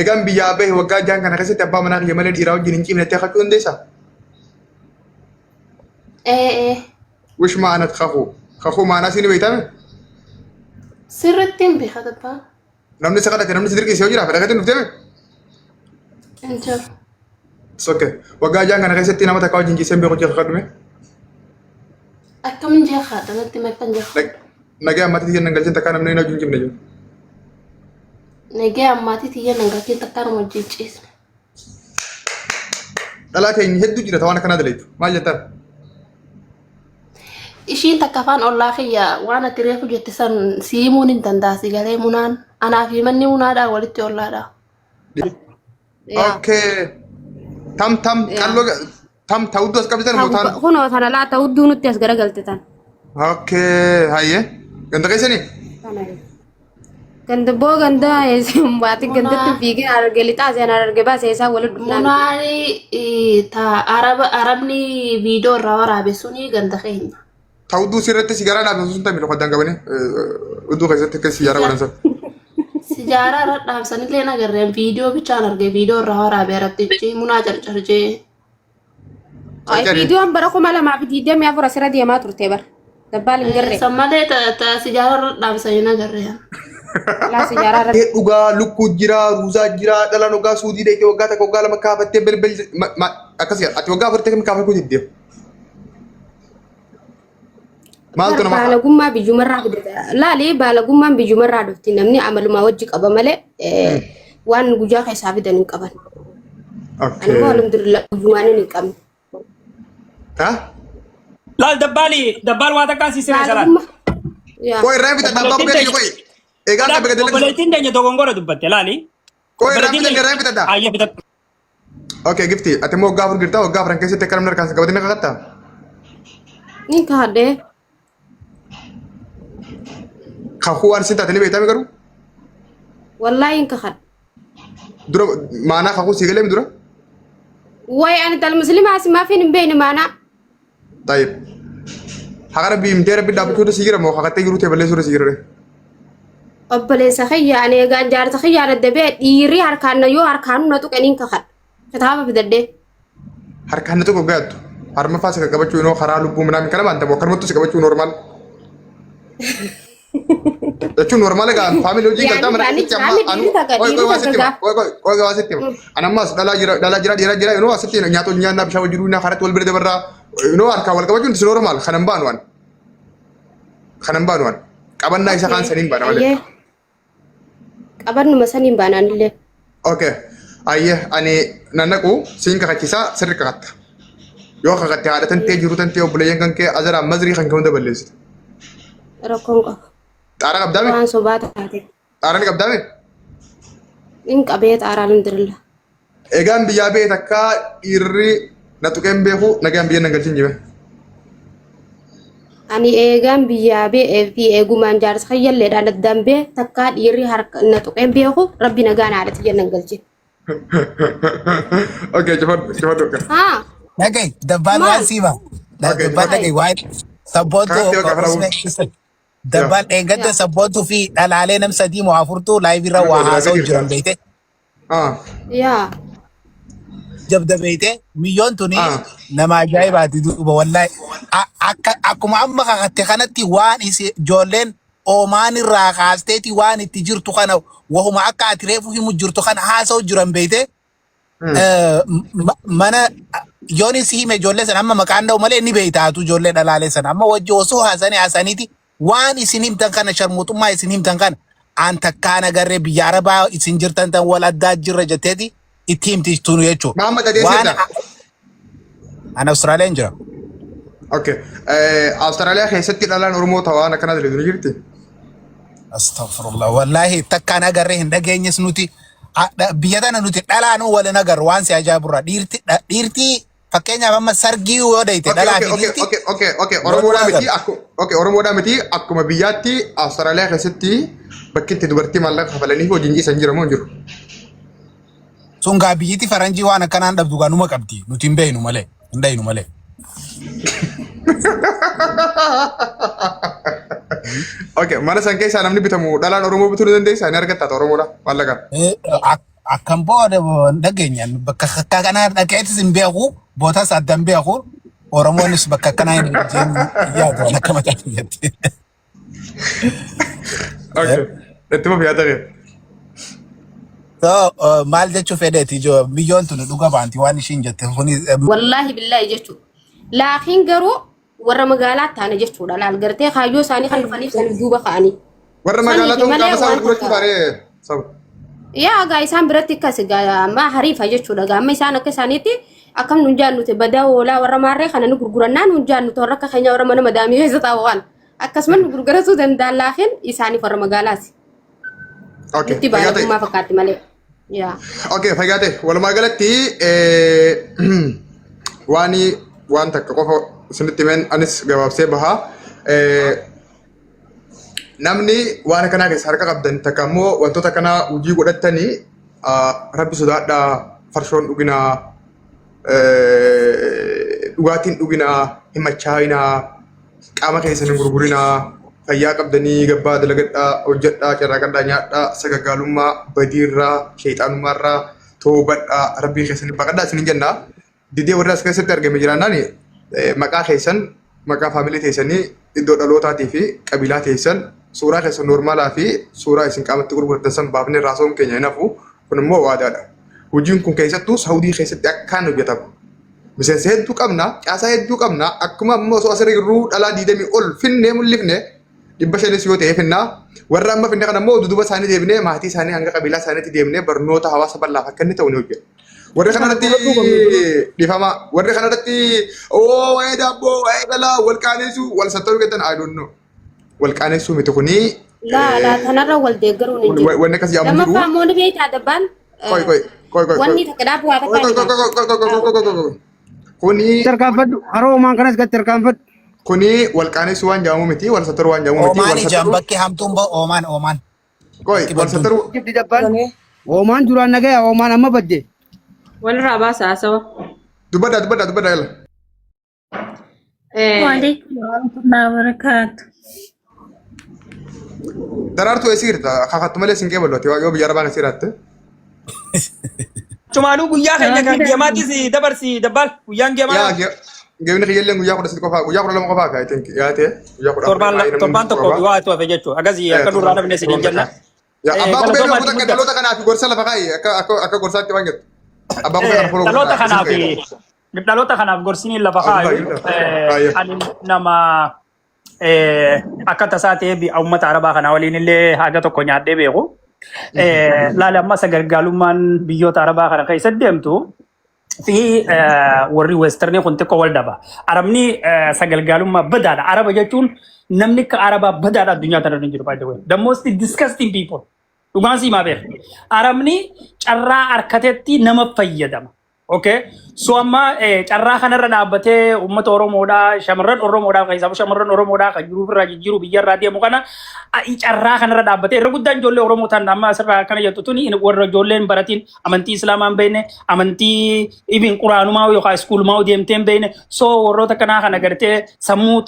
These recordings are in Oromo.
Egaan biyyaa bahe waggaa jaan kana keessatti abbaa manaa kiyya malee dhiiraa wajjin hin ciifne jettee kakachuu dandeessaa? Ee ee. Wish maanat kakuu. Kakuu maanaa siin beektame? Sirriitti hin beeka dabbaa. Namni si kadhate namni si dirqisiise yoo jira fedha keetiin dhuftee? Hin jiru. It's okay. Waggaa jaan kana keessatti nama takka wajjin ciisee hin beeku jee kakadhume. Akkamiin jee kaadha natti makkan jee kaadha. Nagaa ammatti tiyya nan galchin takkaa namni na wajjin cimne jiru. Nagee ammaatii tiyya nan galchin takkaa nama wajjin ciisne. Dhalaa keenya hedduu jira waan akkanaa daleetu. Maal jettaan? Ishiin takka afaan ollaa kiyya waan ati reefu jette san si himuun hin danda'a si galee munaan anaa fi manni munaadhaa walitti ollaadha. Yaa. Okay. Tam tam Yaa. qalloo tam ta'udduu as qabsisan moo taan? Kunoo tana laata hudduu nutti as garagalte tan. Okay hayyee. Ganda keessanii? Tana. Ganda boo ganda baati gandatti fiigee arge lixaa seenaa arge baasee isaa walitti dhufnaan. Munaani ta araba arabni viidiyoo irraa waraabe suni ganda keenya. Ta'udduu sirriitti sigaaraa dhaabsan sun tamii loqoddaan qabanii udduu keessatti akka sigaaraa godhan sun. Sijaaraa irra dhaabsanillee hin agarreen viidiyoo bichaan arge viidiyoo irraa waraabe arabtichi munaa carcarjee. Ay, Carcari. Viidiyoon bara 2024 asirra deemaa turte bara. Dabbaal hin garree. San malee ta sijaaraa irra dhaabsan hin agarreen. Laa sijaaraa irra. Dhugaa lukkuu jira, ruuzaa jira, dhalaan waggaa suudii dheekee waggaa takka waggaa lama kaafattee belbel akkasii ati waggaa afurtee kam kaafachuu diddee. Maaltu nama Baalagummaa biyyumarraa fidata. Laali baalagummaan biyyumarraa dhufti namni amalumaa wajji qaba malee waan guyyaa keessaa fidan hin qaban. Okay. Anuma alhamdulillah guyyumaan hin qabne. Ha? Laal dabbaali dabbaal waa takkaan si siree salaan. Baalagummaa. Yaa. Qoy irraa bitadha abbaa bukkee kiyya qoy. Egaa akka beekadee Obboleettiin teenya dogongora dubbatte laali. Qoy irraa bitadha irraa bitadha. Ayya bitadha. Okay gifti ati immoo waggaa afur jirta waggaa afran keessatti akka namni harkaan si qabatee ni kakattaa? Ni kaadhee. Kakuu waan isin taate ni beektaa garuu? Wallaahi hin kakadhu. Dura maanaa kakuu sii galee dura? Wayi ani tal muslimaa si maafin hin beekne maanaa. Tayyib. Haqa rabbii himtee rabbi dhaabbachuutu sii jira moo kakattee jiruu tee balleessuutu sii jira? Obboleessa kiyya ani egaan jaarsa kiyyaan adda ba'e dhiirri harkaan na yoo harkaan na tuqe niin kakadha. Kitaaba fidadhee. Harkaan na tuqu gaattu. Harma faa si qaqqabachuu inoo karaa lubbuu minaamin kana baanta moo akkanumatti si qabachuu normaal. Jechuun normaal egaa faamilii hojii galtaa mana Yaani keessatti amma yaani anu dhiirri takka qoy qoy dhiirri waa takka sitti hima gaaf. qoy qoy qoy waa sitti hima an ammas dhalaa jira dhalaa jira dhiira jira inoo asitti nyaata hojii nyaannaa bishaan hojii duunaa karatti wal bira dabarraa inoo harkaan wal qabachuun is normaal kanan baanu an kanan baanu an qabannaa isa kaan saniin baana malee. Ayyee. Qabannuma saniin baanaanillee. Okay. Ayyee ani nan naqu siin kakachiisaa sirri kakatta. Yoo kakatte haadha tantee jiru tantee obboleeyyan kan kee azaraa mazrii kan kee hunda balleessita. Rakkoon qabu. Xaaraa qabdaame? Waan sobaa taate. Xaaraa ni qabdaame? In qabee xaaraa alhamdulillah. Egaan biyyaa ba'e takka dhiirri na tuqeen beeku nagaan biyya nan galchin jime. Ani eegaan biyyaa ba'ee fi eegumaan jaarsa kiyyalleedhaan addaan ba'e takkaa dhiirri harka na tuqeen beeku rabbi nagaan haadha tiyya nan galchin. Okay, cufadhu cufadhu. Haa Dhaga'i dabbaal waan maal? siima. Okay, Dabbaal cufadhu. dhaga'i waan sabboontuu Kakatti bakka fira usme dabbaal dheengadda Yaa. sabboontuu fi dhalaalee nam sadii moo afurtuu laayivii irra Nama waa biraa haasa'u gadi jiran jirta. beekte. Ah, Yaa. Jabda beekte miyyoon tuni ah. nama ajaa'ibaati duuba wallaahi. Akka akkuma amma kakatte kanatti waan isi ijoolleen oomaan irraa kaasteeti waan itti jirtu kana wahuma akka ati reefu himu jirtu kana haasa'u jiran beekte. Mana yoon si hime ijoollee sana amma maqaan dha'u malee ni beektaatu ijoollee dhalaalee sana amma wajji osoo haasanii haasaniiti waan isin himtan kana sharmuuxummaa isin himtan kana aan takkaan agarree biyya arabaa isin jirtan tan wal addaa jirra jetteeti itti himti tunu jechuudha. Maamma Tadeessi Waan jirta? an Awustiraaliyaan jira. Okay. Awustiraaliyaa keessatti dhalaan Oromoo ta'an akkanaa dalagu ni jirti? Astaghfirullah. Wallaahi takkaan agarree hin dhageenyes nuti biyya tana nuti dhalaanuu wal hin agarru waan si ajaa'iburra. Dhiirti dhiirti fakkeenyaaf amma sargii yoo dayte Okay, dhalaa okay, fi okay, dhiirti okay. wal Oromoodhaa miti agarru. akku okay, Oromoodhaa miti akkuma biyyaatti Awustiraaliyaa keessatti bakki itti dubartii maallaqa kafalanii fi hojiin ciisan jira moo hin jiru? Sun gaa biyyiti faranjii waan akkanaan dhabdu gaa numa qabdi. Nuti hin beeknu malee. Hin dhaynu malee. Okay, mana san keessaa namni bitamu dhalaan Oromoo bituu ni dandeessaa? Ni argatta ati Oromoodha maallaqaan. Akkam booda dhageenyaan bakka akka kanaa dhaqeetis hin beeku, bootas adda hin beeku. Oromoonis bakka akkanaa hin jeen yaadu waan akka mataa kiyyatti. Okay. Itti fufi yaada kee. So maal jechuu fedheeti ijoo biyyoon tun dhuga baanti waan ishiin jette kuni. Wallaahi billaahi jechuudha. Laakiin garuu warra magaalaa taane jechuudha. Laal gartee kaayyoo isaanii kan dhufaniif saniif duuba ka'anii. Warra magaalaa Saniifi ta'uun malee qaama isaa waan gurgurachuu takka. taanee saba. Yaa gaa isaan biratti akkas gaa amma hariifa jechuudha. Gaa amma isaan akka isaaniitti akkam nun jaannuti badaa hoolaa warra maarree kana nu gurgurannaa nun jaannuti warra akka keenya warra mana madaamii keessa taa'u waan. Akkasuma nu gurguratuu danda'an laakiin isaaniif warra magaalaati. Okay. Nutti Fayyaa ta'e. baalagummaa fakkaatti malee. Yaa. Okay, fayyaa ta'e. Walumaa galatti waan waan takka qofa isinitti himeen anis gabaabsee bahaa. Namni waan akkanaa keessa harka qabdan takka immoo wantoota akkanaa hojii godhattanii rabbi sodaadhaa, farshoon dhuginaa, dhugaatiin dhuginaa, hin machaa'inaa, qaama keessan hin gurgurinaa, fayyaa qabdanii gabbaa dalagadhaa, hojjedhaa, carraaqadhaa, nyaadhaa, sagaggaalummaa, badiirraa, sheexanummaarraa toobadhaa, rabbii keessan baqadhaa isinin jenna. Didee warri as keessatti argame jiraannaan maqaa keessan, maqaa faamilii teessanii, iddoo dhalootaatii fi qabiilaa teessan, suuraa keessan noormaalaa fi suuraa isin qaamatti gurgurattan san baafnee raasa'uun keenya hin hafu. Kun immoo waadaadha. Hojiin kun keessattuu Saawudii keessatti akkaan hojjetama. Miseensa hedduu qabna, caasaa hedduu qabna. Akkuma amma osoo asirra jirru dhalaa 20 ol finnee mul'ifne, 500s yoo ta'e finnaa. Warra amma finne kana immoo duduba isaanii deebinee maatii isaanii hanga qabiilaa isaaniitti deemnee barnoota hawaasa bal'aaf akka inni ta'u ni hojjenna. Warri kanarratti dhifama. Warri kanarratti oo waa'ee daabboo, waa'ee dhalaa wal qaaneessuu, wal sattaruu jettan, I don't know. Wal qaaneessuu miti kuni. Laa laa, tanarra wal deeggaruun hin jiru. Wanni akkas jedhamu jiru. Lammaffaa immoo ni beektaa dabbaan. Qoy qoy qoy qoy. Wanni takka dhaabu waa Qoy takka qoy qoy qoy qoy qoy qoy qoy qoy. Kuni Tarkaanfadhu haroo homaan kanas gad tarkaanfadhu. Kuni wal qaaneessuu waan jedhamu miti, wal sattaruu waan jedhamu miti. Oomaan Wal ijaan sattaruu bakki hamtuun ba oomaan oomaan. Qoy Bakki wal badduun. sattaruu. Jibdi dabbaan. Hoomaan duraan nagaya, hoomaan amma badde. Walirraa baasa haasawa. Dubbadhaa, dubbadhaa, dubbadhaa yalla. Waalaikum warahmatullahi wabarakatuh. Daraartuu eessa jirta? Kakattu malee sin qeeballu ati yoo biyya arabaa keessa jiraatte. Cumaanuu guyyaa keenya kan geemaatis dabarsi dabbaal guyyaan geemaa. Yaa geemni kiyyallee guyyaa 13 qofaa, guyyaa 12 qofaa fi I think dhiyaate guyyaa 14 Torbaan baay'ee namni torbaan hundi tokko qaba. waa itti hafe jechuudha. Akkasii akka nurraa dhabne isiniin jenna. Yaa abbaa qubee Galatoomaa dhufuu takka guddaa. dhaloota kanaaf gorsa lafa kaa'i akka gorsaatti waan jettu. Abbaa qubee kana follow Dhaloota godhaa. kanaaf dhaloota kanaaf gorsiniin lafa kaayu Baay'ee. ani nama akka tasaa ta'ee uummata arabaa kana waliin illee haga tokko nyaadhee beeku. Laala amma sagargaalummaan biyyoota arabaa kana keessatti deemtu fi warri westernii kun xiqqoo wal dhaba. Arabni sagalgaalummaa badaadha. Araba jechuun namni akka arabaa badaadha addunyaa tanarra hin jiru, by the way. The most disgusting people. Dhugaan siimaa beeka. Arabni carraa harkatetti nama fayyadama. Okay. So amma carraa kanarra dhaabbatee uummata Oromoodhaa, shamarran Oromoodhaa, keessaafu shamarran Oromoodhaa kan jiruuf irraa jijjiiru biyyarraa deemu kana carraa kanarra dhaabbatee irra guddaan ijoollee Oromoo tan amma asirraa akkana jettu tuni warra ijoolleen baratiin amantii Islaamaa hin beekne, amantii ibin quraanumaa yookaan iskuulumaa deemtee hin beekne. So warroota kanaa kana gartee sammuu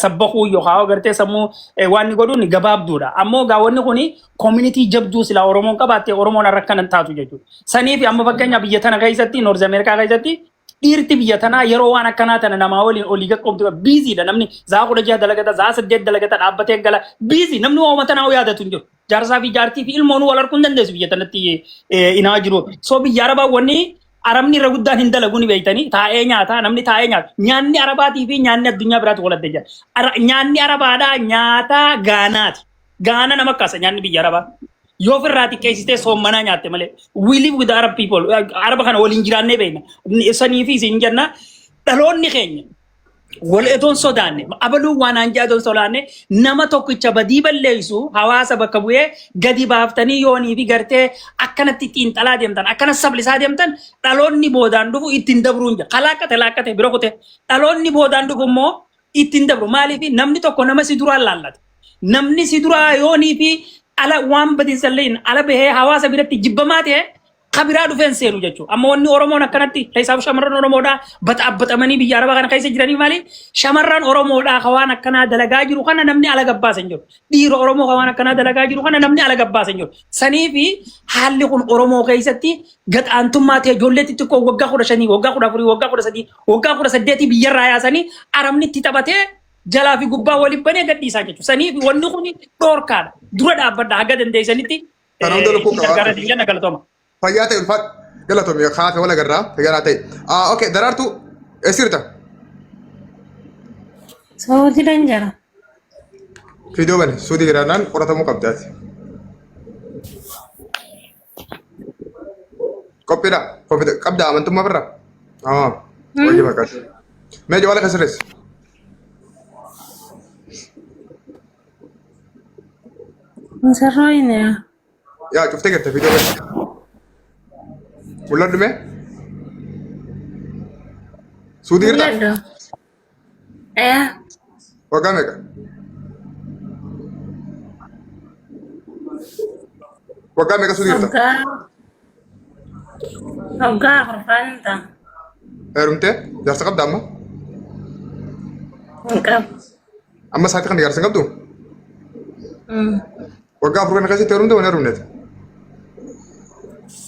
sabbakuu yookaan gartee sammuu waan inni godhuun gabaabduudha. Ammoo gaawwanni kuni community jabduu silaa Oromoon qabaatte Oromoon har'a akkana hin taatu jechuudha. Saniif amma fakkeenya biyya tana keessatti, North America keessatti, dhiirti biyya tanaa yeroo waan akkanaa tana namaa waliin olii gaqqoomtu busy dha. Namni zaa 16 dalagata, zaa 8 dalagata, dhaabbatee gala, busy. Namni waama tanaa yaadatu hin jiru. Jaarsaa fi jaartii fi ilmoon wal arguu hin dandeessu biyya tanatti inaa jiru. So biyya arabaa wanni arabni irra guddaan hin dalagu ni beektanii, taa'ee nyaata, namni taa'ee nyaata. Nyaanni arabaatii fi nyaanni addunyaa biraatti wal adda jira. Nyaanni arabaadhaa nyaata gaanaati. Gaana nama kaasa nyaanni biyya arabaa. Yoo ofirraa xiqqeessitee soommanaa nyaatte malee. We live with Arab people. Araba kana waliin jiraannee beekna. Sanii fi isin jenna dhaloonni keenya wal etoon sodaanne, abaluu waan aan etoon sodaanne, nama tokkicha badii balleessu hawaasa bakka bu'ee gadi baaftanii yoonii fi gartee akkanatti xiinxalaa deemtan, akkana sablisaa deemtan, dhaloonni boodaan dhufu ittiin dabruun jira. Kalaaqqate laaqqate bira kute dhaloonni boodaan dhufu immoo ittiin dabru. Maaliif? Namni tokko nama si duraan laallata. Namni si duraa yoonii fi ala waan badiinsallee ala bahee hawaasa biratti jibbamaa ta'e. Ka biraa dhufee hin seenu jechuudha. Amma wanni Oromoon akkanatti keessaaf shamarran Oromoodhaa baxaabbaxamanii biyya Arabaa kana keessa jiranii maali? Shamarran Oromoodhaa ka waan akkanaa dalagaa jiru kana namni ala gabbaasa hin jiru. Dhiira Oromoo ka waan akkanaa dalagaa jiru kana namni ala gabbaasa hin jiru. Saniifi haalli kun Oromoo keessatti gad-aantummaa ta'e ijoollee xixiqqoo waggaa 15, waggaa 14, waggaa 13, waggaa 18 biyyarraa yaasanii Arabni itti taphatee jalaa fi gubbaa waliin banee gadhiisaa jechuudha. Saniifi wanni kun dhoorkaadha. Dura dhaabbadha haga dandeessanitti. Kana hunda lukkuu Isin gargaara qabaatu. isin jenna galatooma. Fayyaa ta'e ulfaadhu. Galatoomi kaafe wal agarraa fayyaa ta'e. Ah okay Daraartuu eessa jirta? Saawwatii dhan jira. Fiidoo bane suutii jiraannaan qoratamuu qabdaati. Qophiidha. Qophiidha. Qabda amantummaa birra. Ah hojii fakkaata. Mee jawaala kan sirreessi. Misirrooyne. Yaa cuftee garte viidiyoo bane. Mul'adhu mee? Suudii jirta? Mul'adhu. Ee. Waggaa meeqa? Waggaa meeqa suudii jirta? Waggaa. Waggaa afurfaan hin ta'a. Heerumtee? Jaarsa qabda amma? Hin qabu. Amma sa'aatii kana jaarsa hin qabdu? Waggaa 4 kana keessatti heerumte moo hin heerumneeti?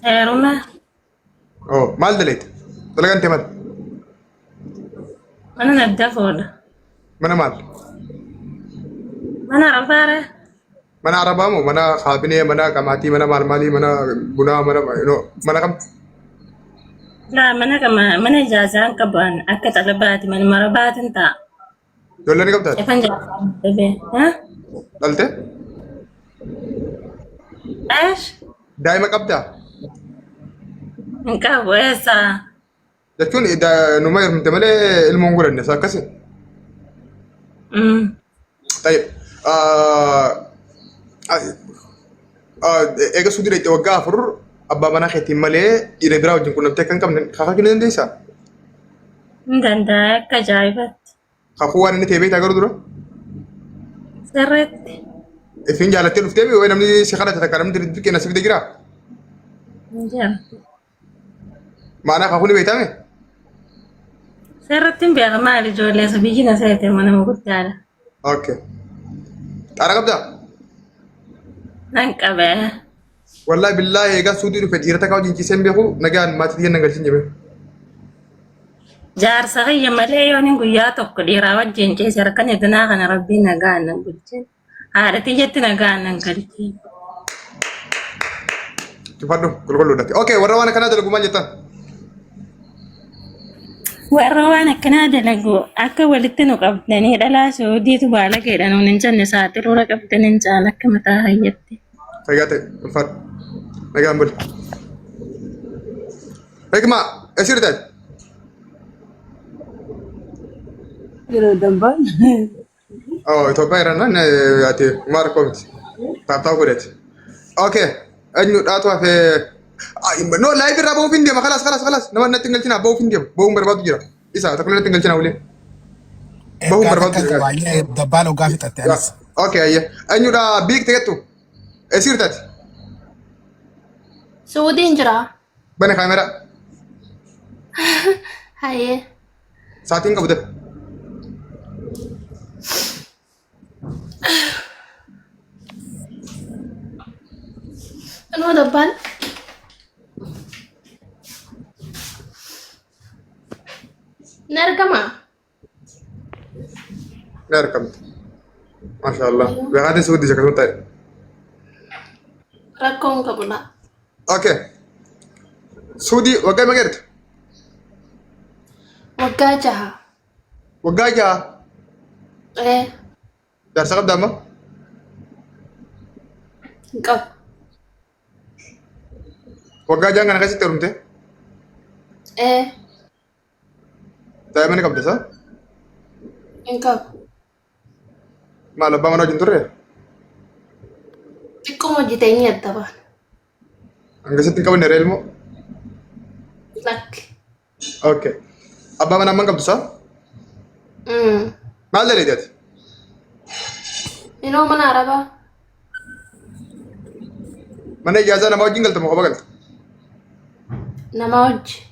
Heeruma. Oh, maal daleete? Dalagaan tee maal? Mana naggafoodha. Mana maal? Mana arabaare. Mana arabaa moo mana kaabinee, mana qamaatii, mana maal maalii, mana bunaa, mana no, mana kam? Laa mana kama mana ijaazaan qaban akka xalabaati mana marabaatin ta'a. Ijoollee ni qabdaa? Ifan jaarsaa dhibee. Ha? Dhalte? Eesh? Daa'ima qabdaa? Hin qabu eessaa? Jechuun numa heerumte malee ilmoo hin godhanne isa akkasi. Tayyib. Eega suudii dhaqxe waggaa 4 abbaa manaa keetiin malee dhiira biraa wajjin qunnamtee akka hin qabne kakachuu ni dandeessaa? Hin danda'a akka ajaa'ibatti. Kakuu waan inni ta'e beektaa garuu dura? Sirriitti. Ifin jaalattee dhuftee wayi namni si kadhate takka namni dirqee na si fide jiraa? Hin jiru. Maanaa kakuu ni beektaa mee? Sirriitti hin beeka maali ijoollee isa biyyi na seete nama guddaadha. Okay. Xaara qabdaa? Nan qabee. Wallahi billahi egaa suudii dhufe dhiira takka wajjin ciisee hin beeku nagaan maatii tiyyan nan galchin jebe. Jaarsa kiyya malee yoon guyyaa tokko dhiiraa wajjin ciise harkan idinaa kana rabbiin nagaan nan bulchin. Haadha tiyyatti nagaan nan galchin. Cufadhu qulqulluudhatti. Okay warra waan akkanaa dalagu maal jettan? Warra waan akkanaa dalagu akka walitti nu qabdanii dhalaa suudiitu baalageedha nuun hin jenne saaxiluura qabdan hin caala akka mataa hayyatti. Fayyaa ta'e ulfaadhu. Nagaan buli. Hikma eessa jirta? Yeroo dambaan. Oh, Itoophiyaa irraan ati maal rakkoo miti. Taaptaa godhati. Okay. Eenyu dhaatu hafee. No, live irraa ba'uuf hin deema. Kalaas, kalaas, kalaas. Nama natti hin galchina. Ba'uuf hin deema. Ba'uun barbaadu jira. Isa tokko natti hin galchina ulee. Ba'uun Ergaa barbaadu takka jira. qaba. Ayyee dabbaan hoggaa fixatte anis. Okay, ayyee. Eenyudha biik ta'ettu? Eessa jirtati? Suudiin jira. Bane kaameraa. Hayyee. Saatiin qabu dafe. Inoo dabbaan. Ni argama. Ni argamti. Masha Allah. Beekaatiin si guddise akkasuma ta'e. Rakkoon qabu laa. Okay. Suudii waggaa meeqa jirta? Waggaa 6. Waggaa 6. Ee. Jaarsa qabda amma? Hin qabu. Waggaa ja'an kana keessatti heerumte? Ee. Daa'ima ni qabda isaa? Hin qabu. Maal abbaa manaa wajjin turre? Xiqqoo hojjeteenyi adda baana. Hangasitti hin qabne ree ilmoo? Lakki. Okay. Abbaa manaa amman qabdu isaa? Maal daleeti ati? Inoo mana arabaa. Mana ijaazaa nama wajjin galta moo kophaa galta? Nama wajji.